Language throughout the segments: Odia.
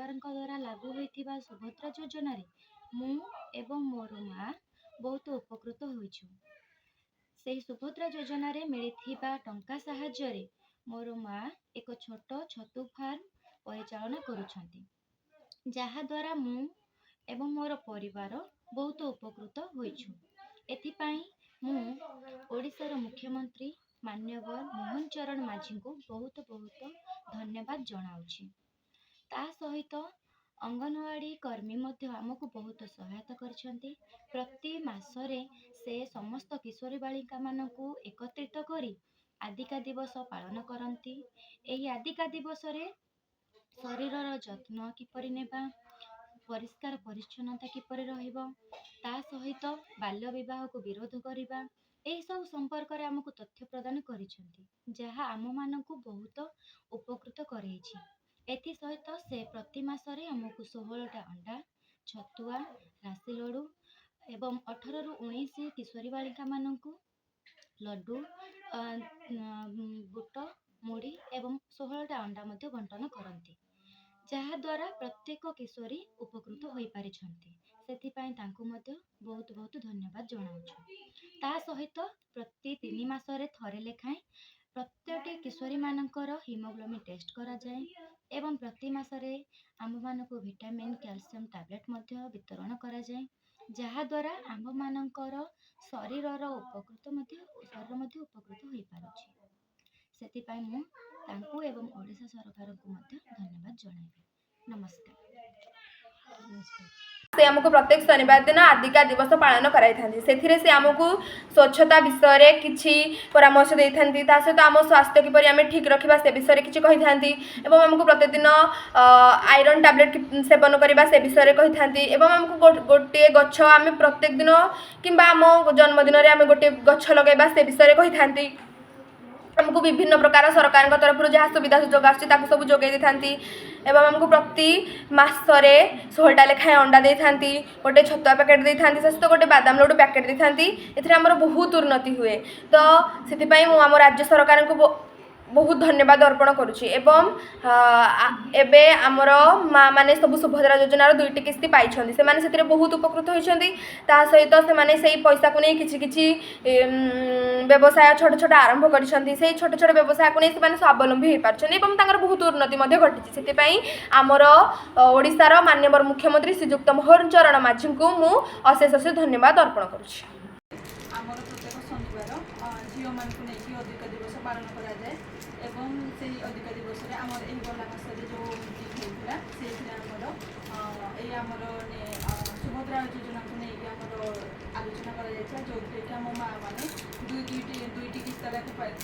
ସରକାରଙ୍କ ଦ୍ୱାରା ଲାଗୁ ହୋଇଥିବା ସୁଭଦ୍ରା ଯୋଜନାରେ ମୁଁ ଏବଂ ମୋର ମା ବହୁତ ଉପକୃତ ହୋଇଛୁ। ସେହି ସୁଭଦ୍ରା ଯୋଜନାରେ ମିଳିଥିବା ଟଙ୍କା ସାହାଯ୍ୟରେ ମୋର ମା ଏକ ଛୋଟ ଛତୁ ଫାର୍ମ ପରିଚାଳନା କରୁଛନ୍ତି, ଯାହାଦ୍ୱାରା ମୁଁ ଏବଂ ମୋର ପରିବାର ବହୁତ ଉପକୃତ ହୋଇଛୁ। ଏଥିପାଇଁ ମୁଁ ଓଡ଼ିଶାର ମୁଖ୍ୟମନ୍ତ୍ରୀ ମାନ୍ୟବର ମୋହନ ଚରଣ ମାଝୀଙ୍କୁ ବହୁତ ବହୁତ ଧନ୍ୟବାଦ ଜଣାଉଛି। ତା ସହିତ ଅଙ୍ଗନବାଡ଼ି କର୍ମୀ ମଧ୍ୟ ଆମକୁ ବହୁତ ସହାୟତା କରିଛନ୍ତି। ପ୍ରତି ମାସରେ ସେ ସମସ୍ତ କିଶୋରୀ ବାଳିକାମାନଙ୍କୁ ଏକତ୍ରିତ କରି ଆଦିକା ଦିବସ ପାଳନ କରନ୍ତି। ଏହି ଆଦିକା ଦିବସରେ ଶରୀରର ଯତ୍ନ କିପରି ନେବା, ପରିଷ୍କାର ପରିଚ୍ଛନ୍ନତା କିପରି ରହିବ, ତା ସହିତ ବାଲ୍ୟ ବିବାହକୁ ବିରୋଧ କରିବା, ଏହିସବୁ ସମ୍ପର୍କରେ ଆମକୁ ତଥ୍ୟ ପ୍ରଦାନ କରିଛନ୍ତି, ଯାହା ଆମମାନଙ୍କୁ ବହୁତ ଉପକୃତ କରେଇଛି। ଏଥିସହିତ ସେ ପ୍ରତି ମାସରେ ଆମକୁ 16ଟା ଅଣ୍ଡା, ଛତୁଆ, ରାଶି ଲଡ଼ୁ ଏବଂ 18ରୁ 19 କିଶୋରୀ ବାଳିକାମାନଙ୍କୁ ଲଡ଼ୁ, ବୁଟ, ମୁଢ଼ି ଏବଂ 16ଟା ଅଣ୍ଡା ମଧ୍ୟ ବଣ୍ଟନ କରନ୍ତି, ଯାହାଦ୍ୱାରା ପ୍ରତ୍ୟେକ କିଶୋରୀ ଉପକୃତ ହୋଇପାରିଛନ୍ତି। ସେଥିପାଇଁ ତାଙ୍କୁ ମଧ୍ୟ ବହୁତ ବହୁତ ଧନ୍ୟବାଦ ଜଣାଉଛୁ। ତା ସହିତ ପ୍ରତି 3 ମାସରେ ଥରେ ଲେଖାଏଁ ପ୍ରତ୍ୟେକଟି କିଶୋରୀମାନଙ୍କର ହିମୋଗ୍ଲୋବିନ୍ ଟେଷ୍ଟ କରାଯାଏ ଏବଂ ପ୍ରତି ମାସରେ ଆମ୍ଭମାନଙ୍କୁ ଭିଟାମିନ୍, କ୍ୟାଲସିୟମ୍ ଟ୍ୟାବଲେଟ୍ ମଧ୍ୟ ବିତରଣ କରାଯାଏ, ଯାହାଦ୍ୱାରା ଆମ୍ଭମାନଙ୍କର ଶରୀରର ଉପକୃତ ମଧ୍ୟ ଶରୀର ମଧ୍ୟ ଉପକୃତ ହୋଇପାରୁଛି। ସେଥିପାଇଁ ମୁଁ ତାଙ୍କୁ ଏବଂ ଓଡ଼ିଶା ସରକାରଙ୍କୁ ମଧ୍ୟ ଧନ୍ୟବାଦ ଜଣାଇବି। ନମସ୍କାର। ସେ ଆମକୁ ପ୍ରତ୍ୟେକ ଶନିବାର ଦିନ ଆଦିକା ଦିବସ ପାଳନ କରାଇଥାନ୍ତି। ସେଥିରେ ସେ ଆମକୁ ସ୍ୱଚ୍ଛତା ବିଷୟରେ କିଛି ପରାମର୍ଶ ଦେଇଥାନ୍ତି। ତା ସହିତ ଆମ ସ୍ୱାସ୍ଥ୍ୟ କିପରି ଆମେ ଠିକ୍ ରଖିବା, ସେ ବିଷୟରେ କିଛି କହିଥାନ୍ତି ଏବଂ ଆମକୁ ପ୍ରତିଦିନ ଆଇରନ୍ ଟ୍ୟାବଲେଟ୍ ସେବନ କରିବା, ସେ ବିଷୟରେ କହିଥାନ୍ତି ଏବଂ ଆମକୁ ଗୋଟିଏ ଗଛ ଆମେ ପ୍ରତ୍ୟେକ ଦିନ କିମ୍ବା ଆମ ଜନ୍ମଦିନରେ ଆମେ ଗୋଟିଏ ଗଛ ଲଗାଇବା, ସେ ବିଷୟରେ କହିଥାନ୍ତି। ଆମକୁ ବିଭିନ୍ନ ପ୍ରକାର ସରକାରଙ୍କ ତରଫରୁ ଯାହା ସୁବିଧା ସୁଯୋଗ ଆସୁଛି, ତାକୁ ସବୁ ଯୋଗାଇ ଦେଇଥାନ୍ତି ଏବଂ ଆମକୁ ପ୍ରତି ମାସରେ 16ଟା ଲେଖାଏଁ ଅଣ୍ଡା ଦେଇଥାନ୍ତି, ଗୋଟେ ଛତୁଆ ପ୍ୟାକେଟ୍ ଦେଇଥାନ୍ତି, ତା ସହିତ ଗୋଟେ ବାଦାମ ଲଡ଼ୁ ପ୍ୟାକେଟ୍ ଦେଇଥାନ୍ତି। ଏଥିରେ ଆମର ବହୁତ ଉନ୍ନତି ହୁଏ। ତ ସେଥିପାଇଁ ମୁଁ ଆମ ରାଜ୍ୟ ସରକାରଙ୍କୁ ବହୁତ ଧନ୍ୟବାଦ ଅର୍ପଣ କରୁଛି। ଏବଂ ଏବେ ଆମର ମା ମାନେ ସବୁ ସୁଭଦ୍ରା ଯୋଜନାର ଦୁଇଟି କିସ୍ତି ପାଇଛନ୍ତି। ସେମାନେ ସେଥିରେ ବହୁତ ଉପକୃତ ହୋଇଛନ୍ତି। ତା ସହିତ ସେମାନେ ସେଇ ପଇସାକୁ ନେଇ କିଛି କିଛି ବ୍ୟବସାୟ ଛୋଟ ଛୋଟ ଆରମ୍ଭ କରିଛନ୍ତି। ସେଇ ଛୋଟ ଛୋଟ ବ୍ୟବସାୟକୁ ନେଇ ସେମାନେ ସ୍ୱାବଲମ୍ବୀ ହୋଇପାରୁଛନ୍ତି ଏବଂ ତାଙ୍କର ବହୁତ ଉନ୍ନତି ମଧ୍ୟ ଘଟିଛି। ସେଥିପାଇଁ ଆମର ଓଡ଼ିଶାର ମାନ୍ୟବର ମୁଖ୍ୟମନ୍ତ୍ରୀ ଶ୍ରୀଯୁକ୍ତ ମୋହନ ଚରଣ ମାଝୀଙ୍କୁ ମୁଁ ଅଶେଷ ଅଶେଷ ଧନ୍ୟବାଦ ଅର୍ପଣ କରୁଛି। ଆମର ପ୍ରତ୍ୟେକ ଶନିବାର ଝିଅମାନଙ୍କୁ ନେଇକି ଅଧିକା ଦିବସ ପାଳନ କରାଯାଏ ଏବଂ ସେହି ଅଧିକା ଦିବସରେ ଆମର ଏହି ଗଲା ମାସରେ ଯେଉଁ ମିଟିଂ ହେଇଥିଲା, ସେଇଥିରେ ଆମର ଏଇ ଆମର ସୁଭଦ୍ରା ଯୋଜନାକୁ ନେଇକି ଆମର ଆଲୋଚନା କରାଯାଇଥିଲା, ଯେଉଁଥିରେ କି ଆମ ମା ମାନେ ଦୁଇ ଦୁଇଟି ଦୁଇଟି କିସ୍ତା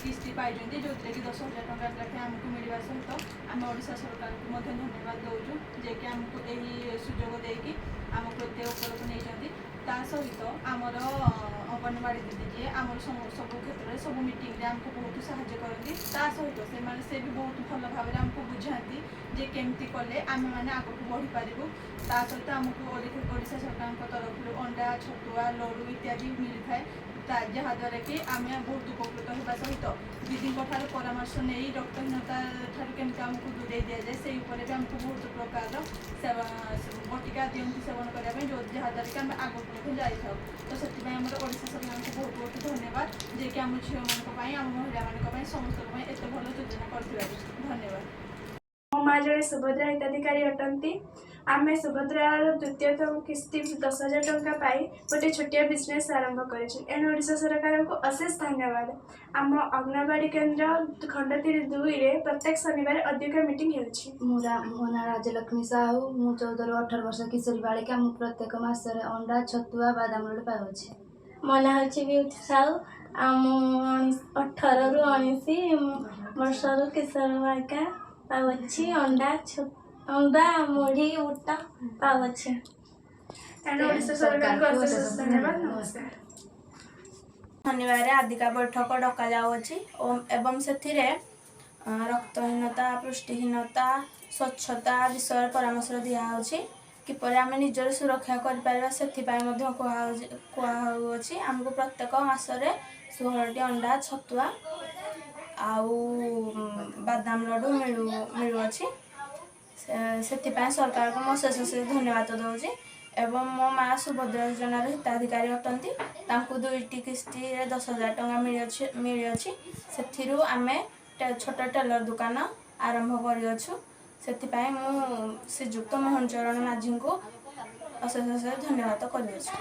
କିସ୍ତି ପାଇଛନ୍ତି, ଯେଉଁଥିରେ କି 10,000 ଟଙ୍କା ଲେଖାଏଁ ଆମକୁ ମିଳିବା ସହିତ ଆମେ ଓଡ଼ିଶା ସରକାରଙ୍କୁ ମଧ୍ୟ ଧନ୍ୟବାଦ ଦେଉଛୁ ଯେ କି ଆମକୁ ଏହି ସୁଯୋଗ ଦେଇକି ଆମକୁ ଏତେ ଉପରକୁ ନେଇଛନ୍ତି। ତା ସହିତ ଆମର ଅଙ୍ଗନବାଡ଼ି ଦିଦି ଯିଏ ଆମର ସବୁ କ୍ଷେତ୍ରରେ, ସବୁ ମିଟିଂରେ ଆମକୁ ବହୁତ ସାହାଯ୍ୟ କରନ୍ତି। ତା ସହିତ ସେମାନେ ସେ ବି ବହୁତ ଭଲ ଭାବରେ ଆମକୁ ବୁଝାନ୍ତି ଯେ କେମିତି କଲେ ଆମେମାନେ ଆଗକୁ ବଢ଼ିପାରିବୁ। ତା ସହିତ ଆମକୁ ଓଡ଼ିଶା ସରକାରଙ୍କ ତରଫରୁ ଅଣ୍ଡା, ଛତୁଆ, ଲଡ଼ୁ ଇତ୍ୟାଦି ମିଳିଥାଏ, ତା ଯାହାଦ୍ୱାରା କି ଆମେ ବହୁତ ଉପକୃତ ହେବା ସହିତ ଦିଦିଙ୍କ ଠାରୁ ପରାମର୍ଶ ନେଇ ରକ୍ତହୀନତା ଠାରୁ କେମିତି ଆମକୁ ଦୂରେଇ ଦିଆଯାଏ, ସେଇ ଉପରେ ବି ଆମକୁ ବହୁତ ପ୍ରକାରର ସେବା ବଟିକା ଦିଅନ୍ତି ସେବନ କରିବା ପାଇଁ, ଯେଉଁ ଯାହାଦ୍ୱାରା କି ଆମେ ଆଗକୁ ମଧ୍ୟ ଯାଇଥାଉ। ତ ସେଥିପାଇଁ ଆମର ଓଡ଼ିଶା ସରକାରଙ୍କୁ ବହୁତ ବହୁତ ଧନ୍ୟବାଦ ଯେ କି ଆମ ଝିଅମାନଙ୍କ ପାଇଁ, ଆମ ମହିଳାମାନଙ୍କ ପାଇଁ, ସମସ୍ତଙ୍କ ପାଇଁ ଏତେ ଭଲ ଯୋଜନା କରିଥିବାରୁ। ଧନ୍ୟବାଦ। ମୋ ମା ଜଣେ ସୁଭଦ୍ରା ହିତାଧିକାରୀ ଅଟନ୍ତି। ଆମେ ସୁଭଦ୍ରାର ଦ୍ୱିତୀୟତମ କିସ୍ତି 10,000 ଟଙ୍କା ପାଇ ଗୋଟେ ଛୋଟିଆ ବିଜନେସ୍ ଆରମ୍ଭ କରିଛୁ। ଏଣୁ ଓଡ଼ିଶା ସରକାରଙ୍କୁ ଅଶେଷ ଧନ୍ୟବାଦ। ଆମ ଅଙ୍ଗନବାଡ଼ି କେନ୍ଦ୍ର ଖଣ୍ଡତିରି 2ରେ ପ୍ରତ୍ୟେକ ଶନିବାର ଅଧିକ ମିଟିଂ ହେଉଛି। ମୋ ନାଁ ରାଜଲକ୍ଷ୍ମୀ ସାହୁ। ମୁଁ 14ରୁ 18 ବର୍ଷ କିଶୋରୀ ବାଳିକା। ମୁଁ ପ୍ରତ୍ୟେକ ମାସରେ ଅଣ୍ଡା, ଛତୁଆ, ବାଦାମ ଲଡ଼ୁ ପାଉଅଛି। ମୋ ନାଁ ହେଉଛି ବିୟୁଟି ସାହୁ ଆଉ ମୁଁ 18ରୁ 19 ବର୍ଷରୁ କିଶୋର ବାଳିକା ପାଉଅଛି। ଅଣ୍ଡା, ମୁଢ଼ି, ବୁଟ ପାଉଅଛି। ଏଣୁ ଓଡ଼ିଶା ସରକାରଙ୍କୁ ଅଶେଷ ଅଶେଷ ଧନ୍ୟବାଦ। ନମସ୍କାର। ଶନିବାର ଆଦିକା ବୈଠକ ଡକାଯାଉଅଛି ଓ ଏବଂ ସେଥିରେ ରକ୍ତହୀନତା, ପୁଷ୍ଟିହୀନତା, ସ୍ୱଚ୍ଛତା ବିଷୟରେ ପରାମର୍ଶ ଦିଆହେଉଛି। କିପରି ଆମେ ନିଜର ସୁରକ୍ଷା କରିପାରିବା, ସେଥିପାଇଁ ମଧ୍ୟ କୁହାହେଉଛି କୁହାହେଉଅଛି। ଆମକୁ ପ୍ରତ୍ୟେକ ମାସରେ 16ଟି ଅଣ୍ଡା, ଛତୁଆ ଆଉ ବାଦାମ ଲଡ଼ୁ ମିଳୁଅଛି। ସେଥିପାଇଁ ସରକାରଙ୍କୁ ମୁଁ ଅଶେଷ ଅଶେଷ ଧନ୍ୟବାଦ ଦେଉଛି। ଏବଂ ମୋ ମା ସୁଭଦ୍ରା ଯୋଜନାର ହିତାଧିକାରୀ ଅଟନ୍ତି। ତାଙ୍କୁ 2ଟି କିସ୍ତିରେ 10,000 ଟଙ୍କା ମିଳିଅଛି। ସେଥିରୁ ଆମେ ଛୋଟ ଟେଲର ଦୋକାନ ଆରମ୍ଭ କରିଅଛୁ। ସେଥିପାଇଁ ମୁଁ ଶ୍ରୀଯୁକ୍ତ ମୋହନ ଚରଣ ମାଝୀଙ୍କୁ ଅଶେଷ ଅଶେଷ ଧନ୍ୟବାଦ କରିଅଛି।